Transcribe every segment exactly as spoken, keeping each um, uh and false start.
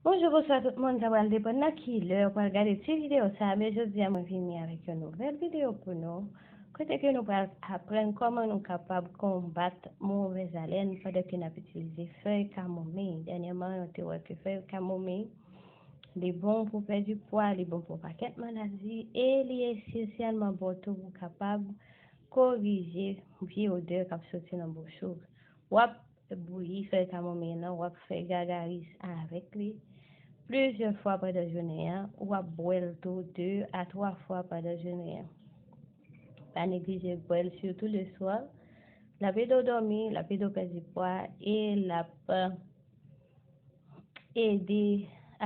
Bonjou, bonswa tout moun, sa pral depann nan ki lè ou pral gade ti videyo sa a, men jodi a mwen vini avèk yon nouvèl videyo pou nou, kote ke nou pral aprann kòman nou kapab konbat movèz alèn pandan ke n ap itilize fèy kamomiy. Dènyèman, nou te wè ke fèy kamomiy, li bon pou pèdi pwa, li bon pou pakèt maladi, e li esansyèlman bon tou pou kapab korije vye odè k ap soti nan bouch ou. W ap bouyi fèy kamomiy lan, w ap fè gagaris avèk li plizyè fwa pandan jounen an, w ap bwè l tou de a twa fwa pandan jounen an. Pa neglije bwè l sitou leswa. L ap ede w dòmi, l ap ede w pèdi pwa, e l ap ede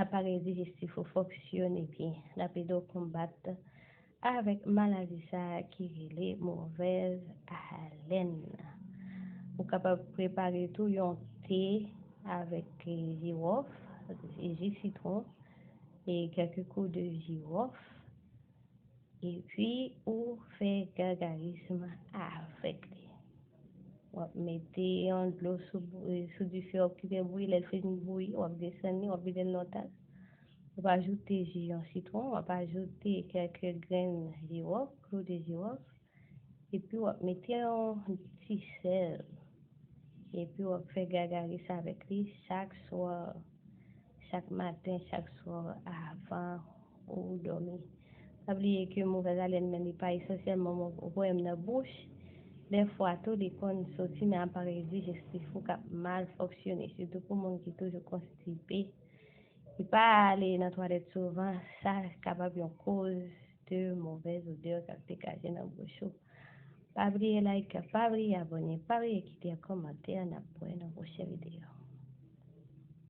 aparèy dijestif ou fonksyone byen. L ap ede w konbat avèk maladi sa a ki rele movèz alèn. Ou kapab prepare tou yon te avèk, eh, jiwòf, ji sitwon, e kèk kou de jiwòf, epi ou fè gagaris avèk li. W ap mete yon dlo sou, sou dife, w ap kite l bouyi. Lè l fin bouyi, w ap desann li, w ap vide l nan yon tas. W ap ajoute ji yon sitwon, w ap ajoute kèk grenn jiwòf, klou de jiwòf, epi w ap mete yon ti sèl. Epi w ap fè gagaris avèk li chak swa, chak maten, chak swa avan ou dòmi. Pa bliye ke movèz alèn nan, li pa esansyèlman yon pwoblèm nan bouch. Dèfwa tou, li konn soti nan aparèy dijestif ou k ap mal fonksyone, sitou pou moun ki toujou konstipe. Li pa ale nan twalèt souvan, sa kapab yon koz de movèz odè k ap degaje nan bouch ou. Pa bliye like, pa bliye abòne, pa bliye kite yon kòmantè, n ap wè nan pwochen videyo.